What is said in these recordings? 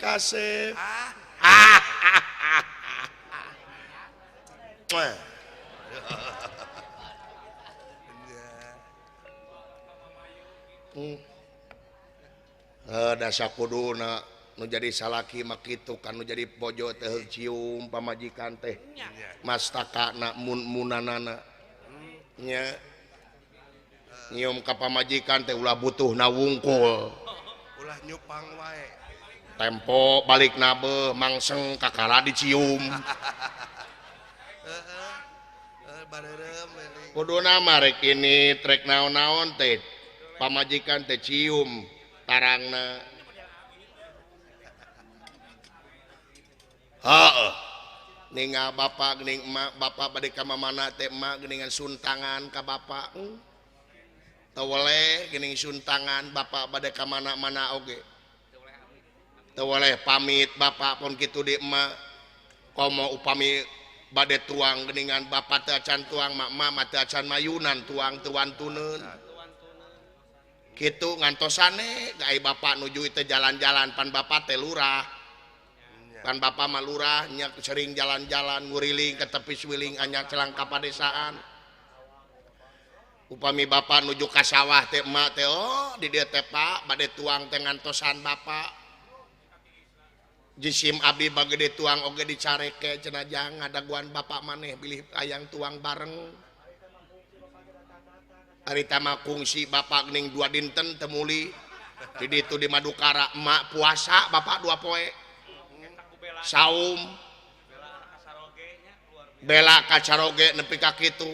Kasep. Dasa kuduna nu jadi salaki mah kitu kan nu jadi bojo teh cium pamajikan teh mastaka na mun-munanana nya nyium ka pamajikan teh ulah butuhna wungkul ulah nyupang wae tempo balik nabe mangseng kakara dicium kuduna mah rek ini trek naon-naon teh pamajikan teh cium tarangna. Heeh. Ningal bapak geuning emak, bapak bade ka mamana teh emak geuningan suntangan ka bapak. Teu weleh geuning suntangan bapak bade ka mana-mana oge. Teu weleh pamit bapak pun kitu di emak. Komo upami bade tuang geuningan bapak teu acan tuang mak emak mah teu acan mayunan tuang teu wantuneun. Kitu ngantosane ai bapak nuju teh jalan-jalan pan bapak teh lurah. Pan bapak mah lurah nya sering jalan-jalan nguriling ke tepi suwiling anya celang ka padesaan. Upami bapak nuju ka sawah teh emak teh oh di dieu teh Pak bade tuang teh ngantosan bapak. Jisim abdi bagede tuang oge dicareke cenah jang ngadaguan bapak maneh bilih hayang tuang bareng. Harita mah kungsi bapak geuning 2 dinten teu muli. Di ditu di Madukara emak puasa bapak 2 poe. Saum bela kacaroge nepi ka kitu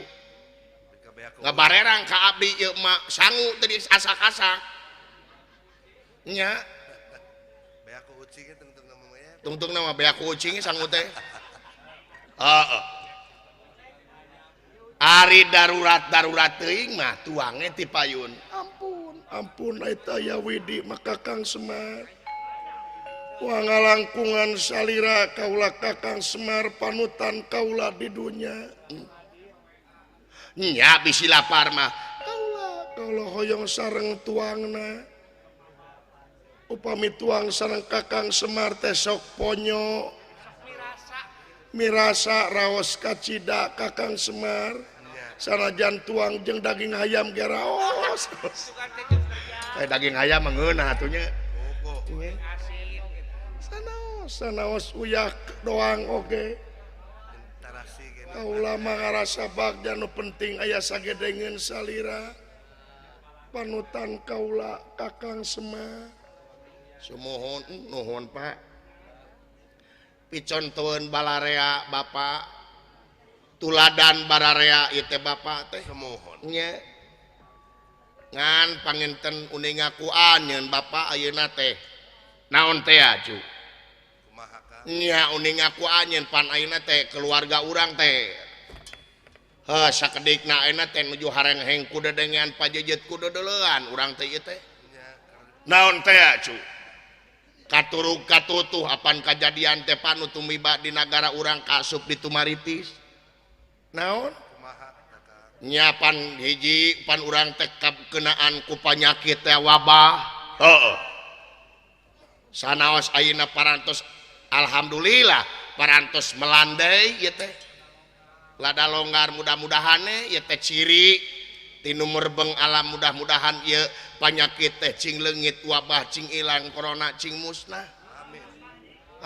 ngabarerang ka abdi ieu mah sangu teh diasak-asak nya bea ku ucing tungtungna mah ya tungtungna mah bea ku ucing sangu teh heeh ari darurat-darurat teuing mah tuange ti payun ampun ampun eta ya Widi maka Kang Semar wangalangkungan salira kaula Kakang Semar panutan kaula di dunya nya bisi lapar mah kaula kaula hoyong sareng tuangna upami tuang sareng Kakang Semar teh sok ponyo mirasa raos kacida Kakang Semar sanajan tuang jeung daging hayam ge raos daging hayam mah ngeunah atuh nya sanaos uyah doang oge kaula mah ngarasa bagja nu penting aya sagedengeun salira panutan kaula Kakang Semar sumuhun nuhun Pak picontoeun balarea bapak tuladan bararea ieu teh bapak teh sumuhun nya ngan panginten uninga ku anjeun bapak ayeuna teh naon teh aju nya uning aku anjeun pan ayeuna teh keluarga urang teh heuh sakedikna ayeuna teh nuju harengheng ku dedengean pajejet ku dedeleuan urang teh ieu teh naon teh cu katurug katutuh apan kajadian teh panu tumiba di nagara urang kaasup di Tumaritis naon nya pan hiji pan urang teh kakenaan ku panyakit teh wabah heuh sanaos ayeuna parantos alhamdulillah parantos melandai ieu teh lada longgar mudah-mudahane ieu teh ciri tinu merbeng alam mudah-mudahan ieu panyakit teh cing leungit wabah cing ilang corona cing musnah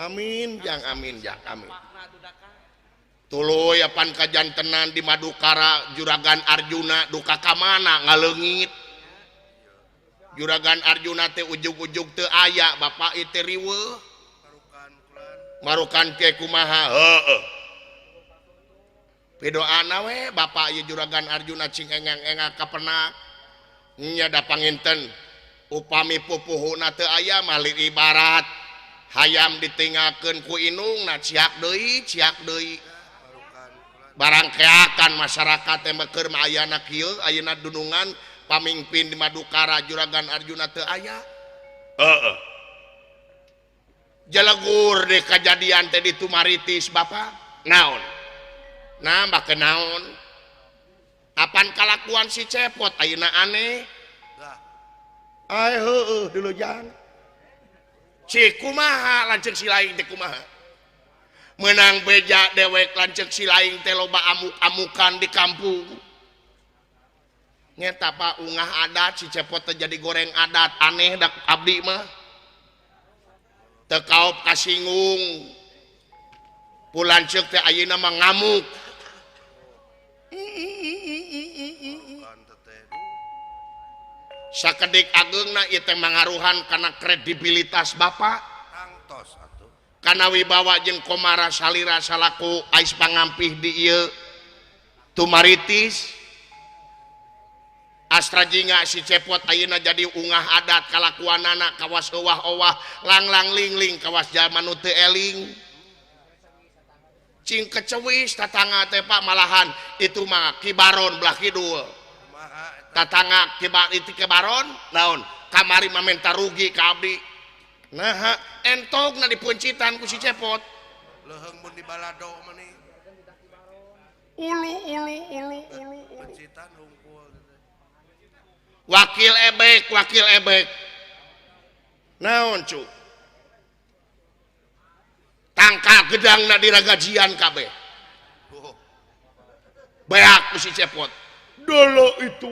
amin jang amin jang amin tuluy apan kajantenan di Madukara Juragan Arjuna duka ka mana ngaleungit Juragan Arjuna teh ujug-ujug teu aya bapak ieu teh riweuh marukan ke kumaha heueuh pidoana we bapak ieu Juragan Arjuna cing engang-engang kapenak nya da panginten upami pupuhuna teu aya mah ibarat hayam ditinggalkeun ku inungna ciak deui barang keakan masyarakat teh keur mah ayana kieu ayeuna dunungan pamingpin di Madukara Juragan Arjuna teu aya heueuh jelegur deh kejadian teh di Tumaritis bapak naon nambah ke naon apan kalakuan si Cepot ayeuna aneh ai heueuh dulu jang Si kumaha lanceuk si laing teh kumaha? Menang beja dewek lanceuk si laing teh loba amuk-amukan di kampung. Nyeta Pak ungah adat si Cepot teh jadi goreng adat aneh dak abdi mah. Teu kaop kasinggung. Ku lanceuk teh ayeuna mah ngamuk. Sakedik ageungna ieu teh mangaruhan kana kredibilitas bapak. Tangtos atuh. Kana wibawa jeung komara salira salaku ais pangampih di ieu tumaritis. Astra jingga si Cepot ayeuna jadi ungah adat kalakuanana kawas owah-owah langlang lingling kawas jalma nu teu eling. Cing kecewis tatangga teh Pak malahan itu mah Ki Baron belah kidul. Tatangga Ki itu Ki Baron naon kamari mah menta rugi ka abdi. Naha entogna dipuncitan ku si Cepot. Leuheung mun dibalado mah nih. Ulu ulu ulu ulu ulu. Puncitan hungkul. Wakil ebek naon cu tangka gedangna diragajian kabeh beak ku si Cepot dulu itu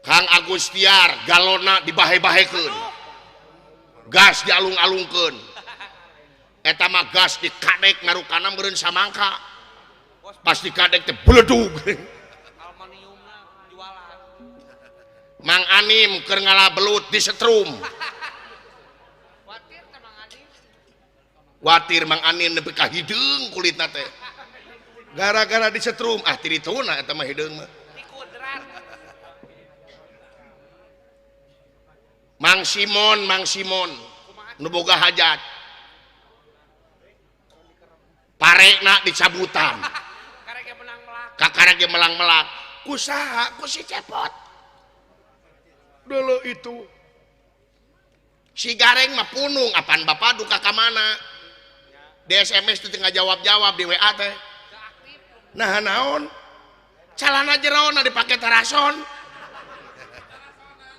Kang Agustiar galona dibahe-bahekeun gas dialung-alungkeun eta mah gas dikadek ngarukana meureun samangka pasti kadek teh beledug. Mang Anim keur ngala belut di setrum. Watir Mang Anim nepi ka hideung kulitna teh. Gara-gara di setrum ah tirituna eta mah hideung mah. Mang Simon nu boga hajat. Parekna dicabutan. Kakara ge melang-melak ku saha ku si Cepot dulu itu si Gareng mah punung apaan bapak duka ka mana di SMS teh teu jawab-jawab di WA teh nah naon calana jerona dipake tarason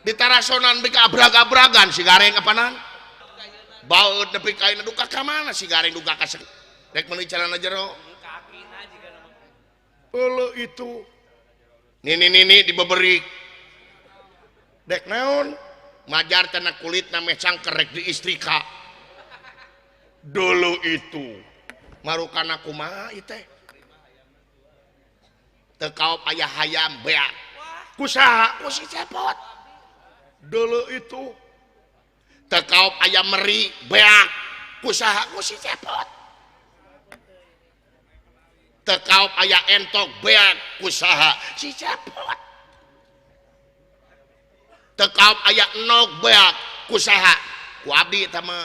di tarasonan bika abrag-abragan si Gareng apanan baut nepi ka ayeuna duka ka mana si Gareng duka ka rek meuli calana jero. Ulu itu nini-nini dibeberik dek naon majar cenah kulitna meh cangker rek diistrika dulu itu marukana kumaha ieu teh teu kaop aya hayam beak ku saha ku si Cepot dulu itu teu kaop aya meri beak ku saha ku si Cepot teu kaop aya entok beak ku saha si Cepot teu kaop aya enog beak ku saha ku abdi eta mah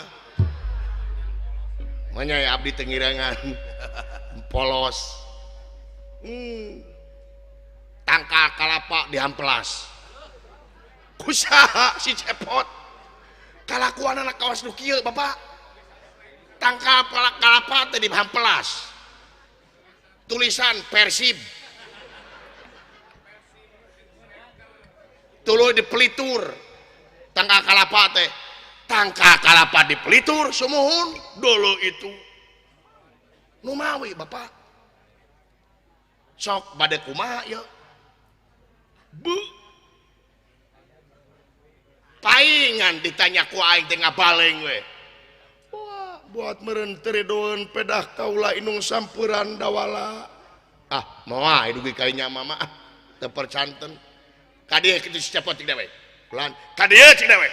manya ya abdi teu ngirangan polos tangkal kalapa dihampelas ku saha si Cepot kalakuanana kawas nu kieu bapak tangkal kalapa teh dihampelas tulisan Persib tuluy dipelitur tangkal kalapa teh tangkal kalapa dipelitur sumuhun dulu itu numawi bapak sok bade kumaha ieu bu paingan ditanya ku aing teh ngabaleng we. Wah, buat meureun teridoeun pedah kaula inung sampuran dawala. Ah, moal dugi ka nya mama ah teu percanten. Ka dieu kitu si Cepot cik dewe. Ulan, ka dieu cik dewe.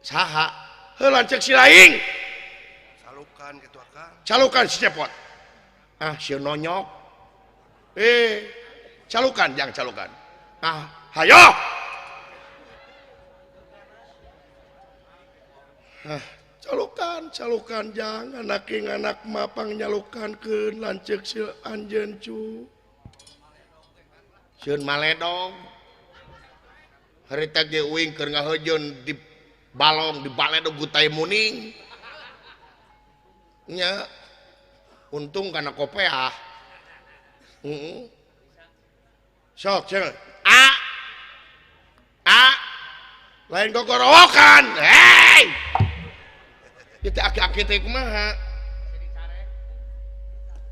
Saha? Heuh lanceuk si laing. Calukan kitu akang. Calukan si Cepot. Ah, si nonyok. Calukan jang calukan. Ah, hayo. Ah, calukan, calukan jang anak ing anak mapang nyalukankeun lanceuk si anjeun cu. Sieun maledog. Harita ge uing keur ngaheujeun di balong di baledog gutai muning. Nya untung kana kopeah. Heeh. Sok cenah. A. Lain gogorowokan. Hei. Ieu teh aki-aki teh kumaha?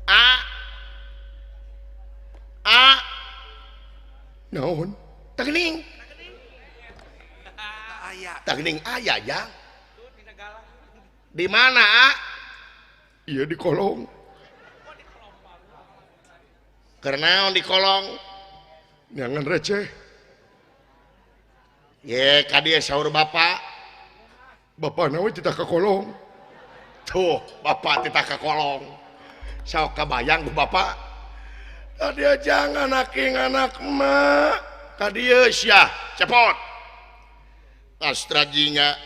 A. A. Naon? Tah geuning. Aya. Tah geuning aya jang. Di mana, A? Iya di kolong. Keur naon di kolong? Jangan receh. Ye, ka dieu saur bapak. Bapak nawe titah ka kolong. Tuh, bapak titah ka kolong. Sok kabayang ku bapak. Ka dieu jangan aking anak emak. Ka dieu sia, cepot. Astrajinga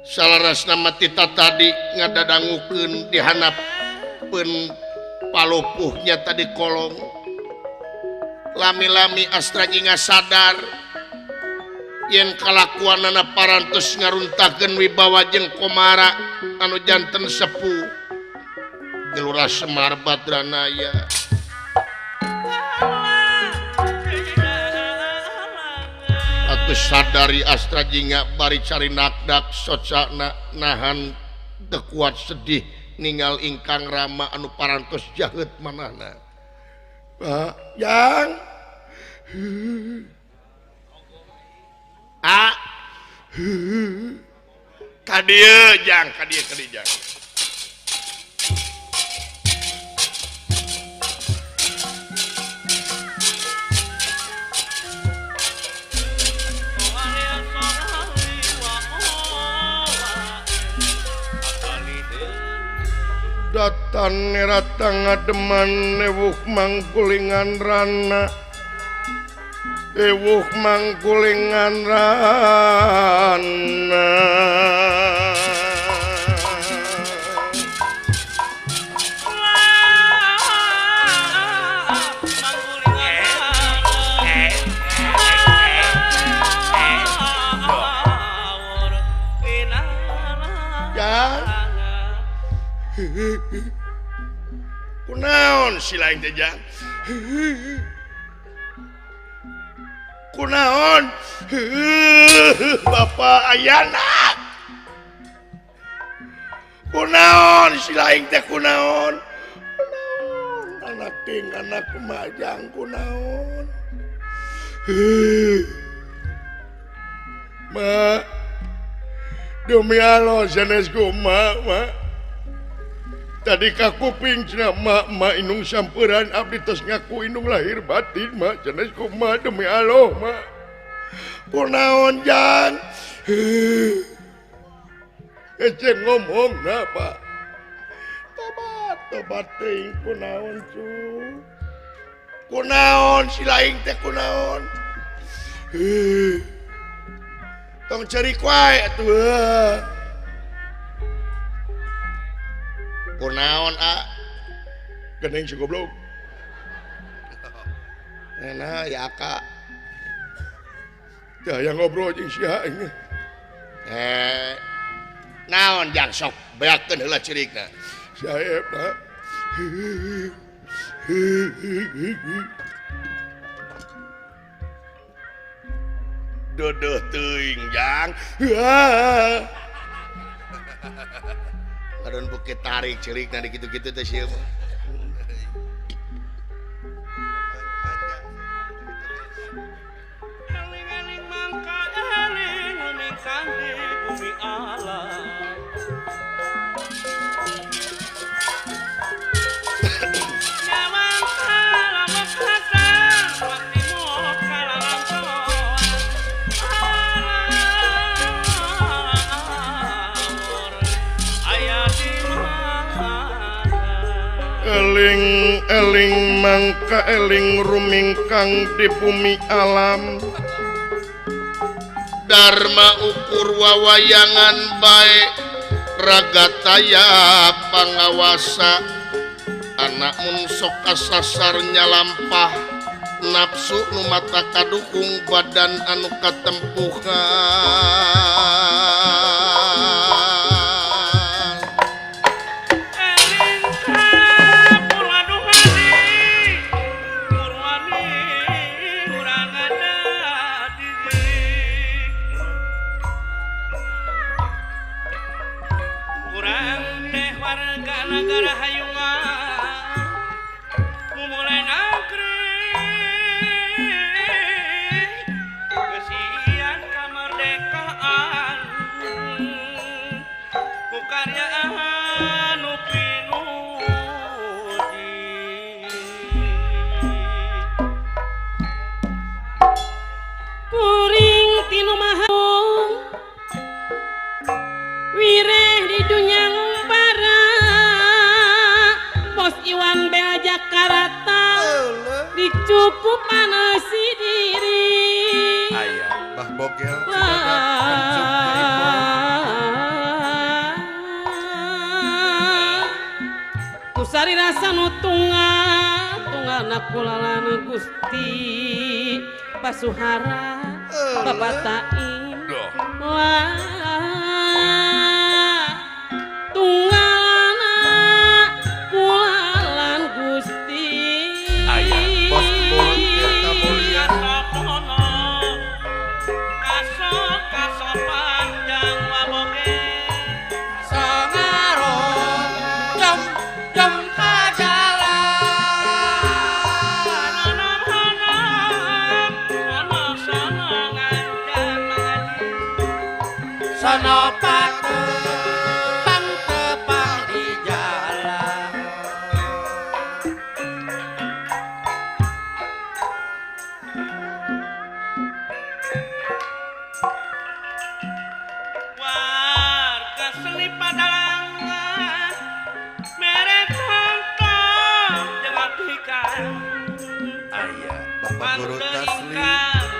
salarasna mah tita tadi ngadadangukeun di handapeun palupuhnya tadi kolong. Lami-lami Astrajinga sadar yen kalakuanana parantos ngaruntakeun wibawa jeung komara anu janten sepuh Gelora Semar Badranaya. Atuh sadari Astrajinga bari cari nakdak socana nahan teu kuat sedih ninggal ingkang rama anu parantos jaheut manahna. Pak, jang. A. Ka dieu jang, ka dieu ka dieu jang. Datan nerata ngademan ewuh mangkulingan rana. Ewuh mangkulingan rana. Kunaon si lain teh jang? Kunaon? Bapak ayana. Kunaon si lain teh kunaon? Kunaon anak ting anak kumajang kunaon? Ma demi Allah sanes kumaha ma. Tadi kakuping cenah mak mak inung samperan abdi tos ngaku inung lahir batin mak sanes kumaha demi Allah mak. Kunaon jang? Ece ngomong na pak. Tobat tobat teuing kunaon cu. Kunaon si laing teh kunaon? Tong ceurik wae atuh. Kunaon a? Geuning si goblok. Nah ya kak. Teu aya ngobrol jeung sia ini. Naon jang sok beakeun heula ceurikna. Saep Pak. Deudeuh teuing jang. Adon bukit tarik ceurikna di kitu-kitu teh sia mah. Eling-eling mangka eling umingkang di bumi alam. Nyawang kalamok hasan, wakti muka lalampoan. Alamor aya di mana? Eling eling mangka eling rumingkang di bumi alam. Dharma ukur wawayangan bae ragataya pangawasa. Anak mun sok kasasar nyalampah nafsu nu mata kadukung badan anu katempuhan. Eling ka purwaduhani, purwani urang ada di. Nagara hayungan mumulai nangkring kesian kemerdekaan ku karya anu pinuji kuring tinu maha wireh di dunya ngumbara Bos Iwan Bel Jakarta dicukupan si diri aya Bah Bogel Kusari rasa nu tunggal tunggal kulalan Gusti Pasuhara Bapak Taim wah tunggalana kulalan Gusti aya Bos Mul Tirta Mulya Kasopono kaso kaso panjang waboge Songaro jom jom kajalan hanam hanam sono sono nganjan mengaji sono patepang tepang di jalan warga seni padalangan mere contoh jeung apikan aya Bapak Guru Taslim Panteringkang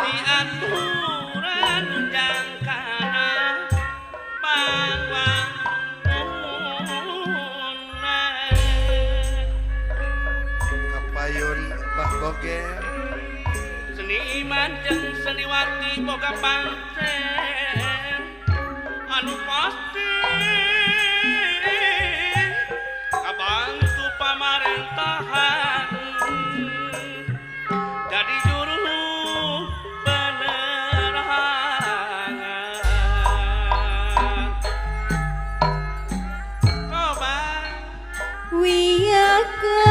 di aturan jangkana pangwangunan kapayun Bah Bogel seniman jeung seniwati boga pancen anu pasti kabantu pamarentahan jadi juru penerangan coba Wiyagama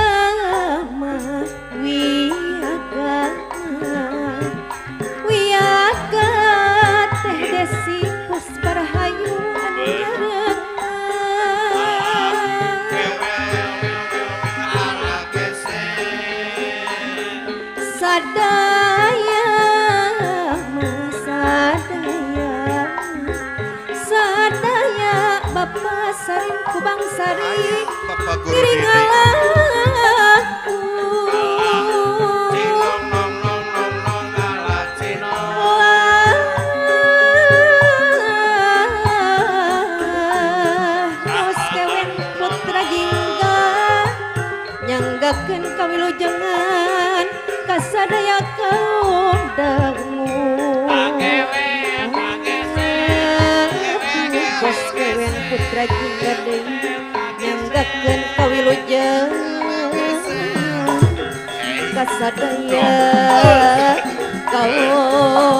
wiyagama wiyaga teh Desi Pusparhayu anu nyarengan sadaya sadaya sadaya Bapak Sarim Kubang Sari Bapak Guru Didi ngiringalaku Cinong nong nong nong nong ala cinong Wah, Bos Kewen Putra Jingga nyanggakeun kawilujengan kasadaya kaum dangu. Bos Kewen Putra Jingga deui nyanggakeun kawilujengan kasadaya kaum